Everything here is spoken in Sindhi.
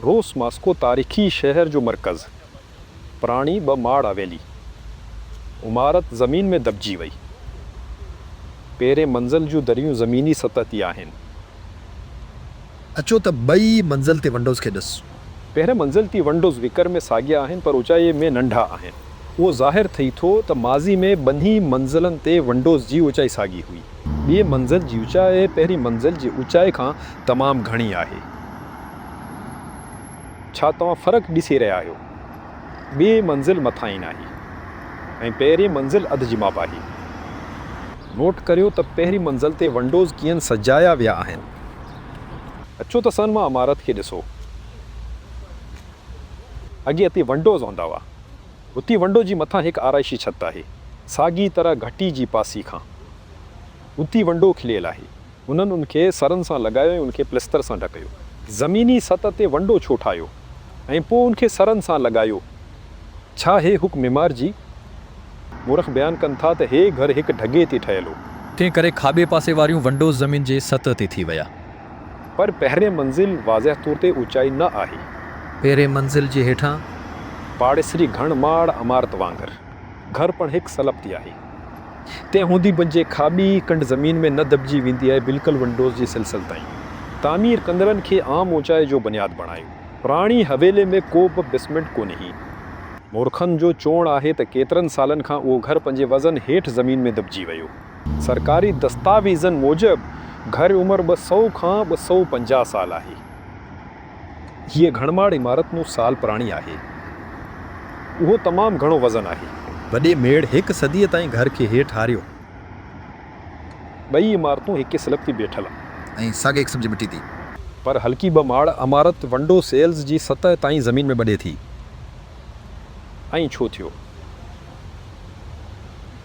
روس ماسڪو تاريخي شهر جو مرڪز، پراڻي ٻه ماڙ حويلي. عمارت زمين ۾ دٻجي وئي. پهرين منزل جون دريون زميني سطح تي آهن. اچو ته ٻئي منزل تي ونڊوز کي ڏس. پهرين منزل تي ونڊوز ويڪر ۾ ساڳيا آهن پر اوچائي ۾ ننڍا آهن. اهو ظاهر ٿئي ٿو ته ماضي ۾ ٻنهي منزلن تي ونڊوز جي اوچائي ساڳي هئي. ٻي منزل جي اوچائي پهرين منزل جي اوچائي کان تمام گهڻي آهي. ڇا توهان فرق ڏسي رهيا آهيو؟ ٻي منزل مٿاهين آهي ۽ پهرين منزل اڌ جي ماپ آهي. نوٽ ڪريو ته پهرين منزل تي ونڊوز ڪيئن سجايا ويا آهن. اچو ته سن مان عمارت کي ڏسو. اڳي اتي ونڊوز هوندا هئا. اتي ونڊو جي مٿان هڪ آرائشي ڇت آهي. ساڳي طرح گهٽي جي پاسي کان. اتي ونڊو کليل آهي. انهن ان کي سرن سان لڳايو ۽ ان کي پلستر سان ڍڪيو. زميني سطح تي ونڊو ڇو ٺاهيو ۽ پوء ان کي سرن سان لڳايو؟ ڇا هي هڪ معمار جي؟ مورخ بيان ڪن ٿا ته هي گهر هڪ ڍڳي تي ٺهيل هو. تنهن ڪري کاٻي پاسي واريون ونڊوز زمين جي سطح تي ٿي ويا. پر پهرين منزل واضح طور تي اوچائي نه آهي. پهرين منزل جي هيٺان. پاڙيسري گهڻ ماڙ عمارت وانگر، گهر پڻ هڪ سلپ تي آهي. تنهن هوندي به جي کاٻي ڪنڊ زمين ۾ نه دٻجي ويندي آهي بلڪل ونڊوز جي سلسل تائين. تعمير ڪندڙن کي عام اوچائي جو بنياد بڻايو. پراڻي حويلي ۾ ڪو به بيسمينٽ ڪونهي. مورخن جو چوڻ آهي ته ڪيترن سالن کان اهو گهر پنهنجي وزن هيٺ زمين ۾ دٻجي ويو. سرڪاري دستاويزن موجب گهر عمر 200 کان 250 سال آهي. هيء گهڻ ماڙ عمارت نو سال پراڻي آهي. اهو تمام گهڻو وزن آهي. وڏي ميڙ هڪ صديء تائين گهر کي هيٺ هاريو. ٻئي عمارتون هڪ سلپ تي بيٺل. ۽ ساڳئي قسم جي مٽي تي. پر هلڪي ٻه ماڙ عمارت ونڊو سيلز جي سطح تائين زمين ۾ ٻڏي ٿي. ائين ڇو ٿيو؟